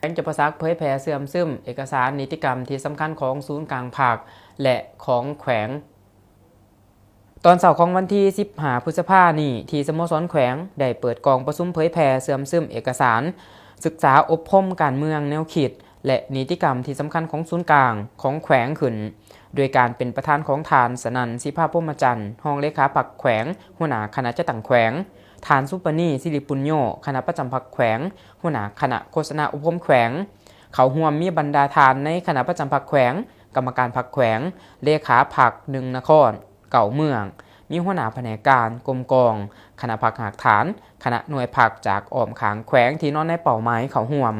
ງຈຳປາສັກເຜີຍແຜ່ເຊື່ອມຊຶມເອກະສານນິຕິກຳທີ່ສຳຄັນຂອງສູນກາງພັກ ແລະ ຂອງແຂວງ. ຕອນເຊົ້າຂອງວັນທີສິບຫ້າ ພຶດສະພານີ້ ທີ່ສະໂມສອນແຂວງໄດ້ເປີດກອງປະຊຸມເຜີຍແຜ່ເຊື່ອມຊຶມເອກະສານສຶກສາອົບຮົມການເມືອງ, ແນວຄິດ ແລະ ນິຕິກຳທີ່ສຳຄັນຂອງສູນກາງຂອງແຂວງຂຶ້ນ ໂດຍການເປັນປະທານຂອງທ່ານ ສະນັນ ສີພາພົມມະຈັນ ຮອງເລຂາພັກແຂວງ, ຫົວໜ້າຄະນະຈັດຕັ້ງແຂວງ, ທ່ານ ສຸປະນີ ສິລິປຸນໂຍ ຄະນະປະຈຳພັກແຂວງ, ຫົວໜ້າຄະນະໂຄສະນາອົບຮົມແຂວງ. ເຂົ້າຮ່ວມມີບັນດາທ່ານໃນຄະນະປະຈຳພັກແຂວງ, ກຳມະການພັກແຂວງ, ເລຂາພັກໜຶ່ງນະຄອນ ເກົ້າເມືອງ, ມີຫົວໜ້າພະແນກການ, ກົມກອງ, ຄະນະພັກຮາກຖານ, ຄະນະໜ່ວຍພັກຈາກອ້ອມຂ້າງແຂວງທີ່ນອນໃນເປົ້າໝາຍເຂົ້າຮ່ວມ.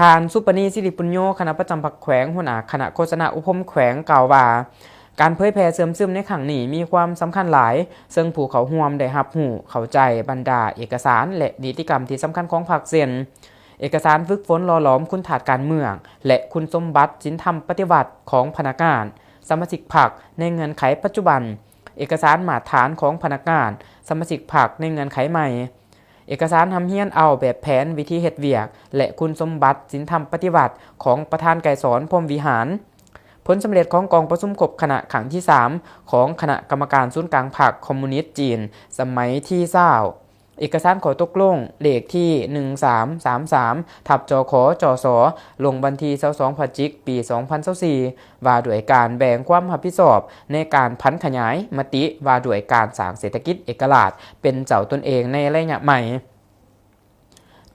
ທ່ານ ສຸປະນີ ສິລິປຸນໂຍ ຄະນະປະຈຳພັກແຂວງ, ຫົວໜ້າຄະນະໂຄສະນາອົບຮົມແຂວງ ກ່າວວ່າ ການເຜີຍແຜ່ເຊື່ອມຊຶມໃນຄັ້ງນີ້ມີຄວາມສຳຄັນຫຼາຍ, ເຊິ່ງຜູ້ເຂົ້າຮ່ວມໄດ້ຮັບຮູ້ເຂົ້າໃຈບັນດາເອກະສານ ແລະ ນິຕິກຳທີ່ສຳຄັນຂອງພັກ ເຊັ່ນ ເອກະສານຝຶກຝົນຫຼໍ່ຫຼອມຄຸນທາດການເມືອງ ແລະ ຄຸນສົມບັດສິນທຳປະຕິວັດຂອງພະນັກງານ, ສະມາຊິກພັກໃນເງື່ອນໄຂປັດຈຸບັນ, ເອກະສານມາດຖານຂອງພະນັກງານ, ສະມາຊິກພັກໃນເງື່ອນໄຂໃໝ່, ເອກະສານຮ່ຳຮຽນເອົາແບບແຜນວິທີເຮັດວຽກ ແລະ ຄຸນສົມບັດສິນທຳປະຕິວັດຂອງປະທານໄກສອນ ພົມວິຫານ. ຜົນສຳເລັດຂອງກອງປະຊຸມຄົບຄະນະຄັ້ງທີສາມ ຂອງຄະນະກຳມະການສູນກາງພັກຄອມມູນິດຈີນ ສະໄໝທີຊາວ, ເອກະສານຂໍ້ຕົກລົງເລກທີໜຶ່ງສາມສາມສາມ ທັບ ຈຂ ຈສ ລົງວັນທີຊາວສອງ ພະຈິກ ປີສອງພັນຊາວສີ່ ວ່າດ້ວຍການແບ່ງຄວາມຮັບຜິດຊອບໃນການຜັນຂະຫຍາຍມະຕິວ່າດ້ວຍການສ້າງເສດຖະກິດເອກະລາດເປັນເຈົ້າຕົນເອງໃນໄລຍະໃໝ່.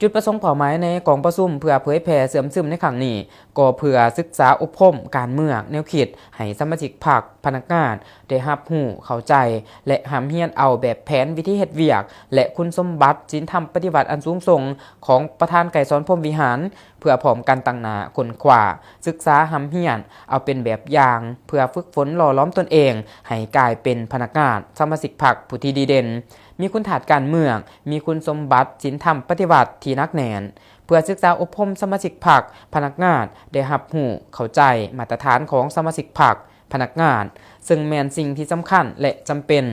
ຈຸດປະສົງເປົ້າໝາຍໃນກອງປະຊຸມເພື່ອເຜີຍແຜ່ເຊື່ອມຊຶມໃນຄັ້ງນີ້ ກໍເພື່ອສຶກສາອົບຮົມການເມືອງ, ແນວຄິດ ໃຫ້ສະມາຊິກພັກ, ພະນັກງານ ໄດ້ຮັບຮູ້ເຂົ້າໃຈ ແລະ ຮ່ຳຮຽນເອົາແບບແຜນວິທີເຮັດວຽກ ແລະ ຄຸນສົມບັດສິນທຳປະຕິວັດອັນສູງສົ່ງຂອງປະທານໄກສອນ ພົມວິຫານ ເພື່ອພ້ອມກັນຕັ້ງໜ້າຄົ້ນຄວ້າ, ສຶກສາ, ຮ່ຳຮຽນເອົາເປັນແບບຢ່າງ ເພື່ອຝຶກຝົນຫຼໍ່ຫຼອມຕົນເອງໃຫ້ກາຍເປັນພະນັກງານ, ສະມາຊິກພັກຜູ້ທີ່ດີເດັ່ນ, ມີຄຸນທາດການເມືອງ, ມີຄຸນສົມບັດສິນທຳປະຕິວັດທີ່ໜັກແໜ້ນ, ເພື່ອສຶກສາອົບຮົມສະມາຊິກພັກ, ພະນັກງານ ໄດ້ຮັບຮູ້ເຂົ້າໃຈມາດຕະຖານຂອງສະມາຊິກພັກ, ພະນັກງານ ເຊິ່ງແມ່ນສິ່ງທີ່ສຳຄັນ ແລະ ຈຳເປັນ,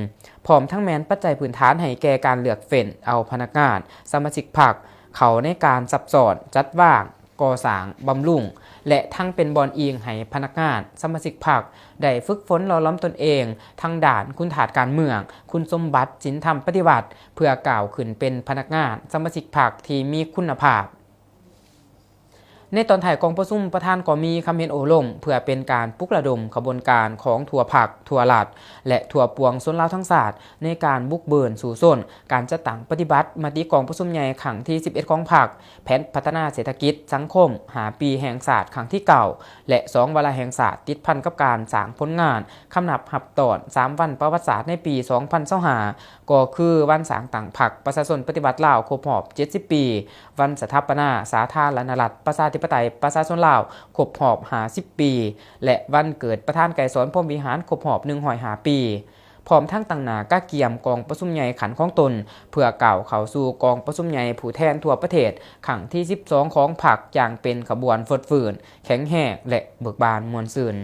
ພ້ອມທັງແມ່ນປັດໄຈພື້ນຖານໃຫ້ແກ່ການເລືອກເຟ້ນເອົາພະນັກງານ, ສະມາຊິກພັກ ເຂົ້າໃນການຊັບຊ້ອນ, ຈັດວາງ, ກໍ່ສ້າງ, ບຳລຸງ ແລະ ທັງເປັນບ່ອນອີງໃຫ້ພະນັກງານ, ສະມາຊິກພັກ ໄດ້ຝຶກຝົນຫຼໍ່ຫຼອມຕົນເອງທາງດ້ານຄຸນທາດການເມືອງ, ຄຸນສົມບັດສິນທຳປະຕິວັດ ເພື່ອກ້າວຂຶ້ນເປັນພະນັກງານ, ສະມາຊິກພັກທີ່ມີຄຸນນະພາບ. ໃນຕອນທ້າຍກອງປະຊຸມ, ປະທານກໍມີຄຳເຫັນໂອ້ລົມ ເພື່ອເປັນການປຸກລະດົມຂະບວນການຂອງທົ່ວພັກ, ທົ່ວລັດ ແລະ ທົ່ວປວງຊົນລາວທັງຊາດ ໃນການບຸກເບີນສູ້ຊົນການຈັດຕັ້ງປະຕິບັດມະຕິກອງປະຊຸມໃຫຍ່ຄັ້ງທີສິບເອັດຂອງພັກ, ແຜນພັດທະນາເສດຖະກິດສັງຄົມຫ້າປີແຫ່ງຊາດຄັ້ງທີເກົ້າ ແລະ ສອງວາລະແຫ່ງຊາດ ຕິດພັນກັບການສ້າງຜົນງານຄຳນັບຮັບຕ້ອນສາມວັນປະຫວັດສາດໃນປີສອງພັນຊາວຫ້າ ກໍຄືວັນສ້າງຕັ້ງພັກປະຊາຊົນປະຕິວັດລາວຄົບຮອບເຈັດສິບປີ, ວັນສະຖາປະນາສາທາລະນະລັດ ປະຊາທິປະໄຕ ປະຊາຊົນລາວຄົບຮອບຫ້າສິບປີ ແລະ ວັນເກີດປະທານໄກສອນ ພົມວິຫານ ຄົບຮອບໜຶ່ງຮ້ອຍຫ້າປີ, ພ້ອມທັງຕັ້ງໜ້າກະກຽມກອງປະຊຸມໃຫຍ່ຂັ້ນຂອງຕົນ ເພື່ອກ້າວເຂົ້າສູ່ກອງປະຊຸມໃຫຍ່ຜູ້ແທນທົ່ວປະເທດຄັ້ງທີສິບສອງຂອງພັກຢ່າງເປັນຂະບວນຟົດຟື້ນ, ແຂງແຮງ ແລະ ເບີກບານມ່ວນຊື່ນ.